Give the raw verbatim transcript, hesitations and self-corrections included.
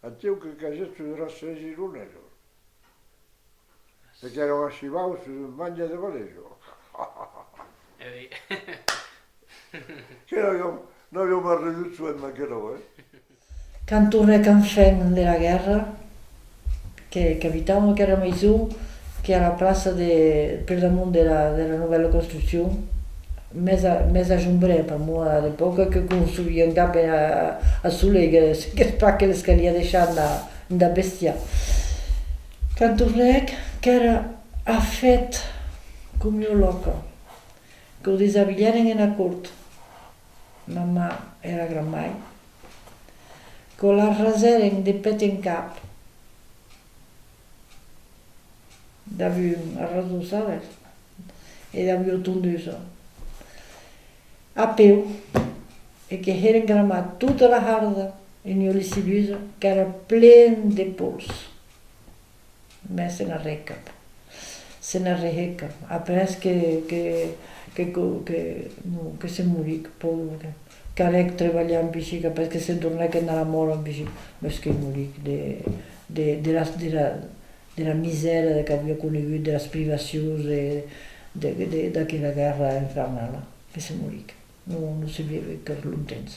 Aciu que casèt sus de las sèis ironesos. E qu'èran achivaus sus un mange de valejo. E oui. Que n'aviam, n'aviam arredut soent d'aquela, eh? Quand tornèc enfin de la guèrra, que, qu'abitavan aquera maison, qu'ei a la plaça de, per damont de la, de la novèla construccion, mès a, mès a Jombret, pr'amor a l'epòca que construïan cap a, a Solet, que, qu'es pas que les calia deishar enda, enda bestiar. Quand tornèc, qu'èra a fèt com ua lòca, que'u desabilhèren ena cort, mamà, era gran-mair, que'u l'arrasèren de pèth en cap, dab un arrasor, sabes? E dab ua tondusa. A peu, e que heren cramar tota la harda en ua lessivusa qu'èra plen de pols. Mès se n'arrehec cap. Se n'arrehec cap. Après que, que, que, que, que, non, que se moric, paure, que, qu'anèc trebalhar en Pichic, après que se tornèc ena la mòra en Pichic, mès que moric de, de, de la, de la, de la misèra qu'avia conegut, de las privacions de, de, de, d'aquera guèrra infernala, que se moric. Non, non se vivec per longtemps.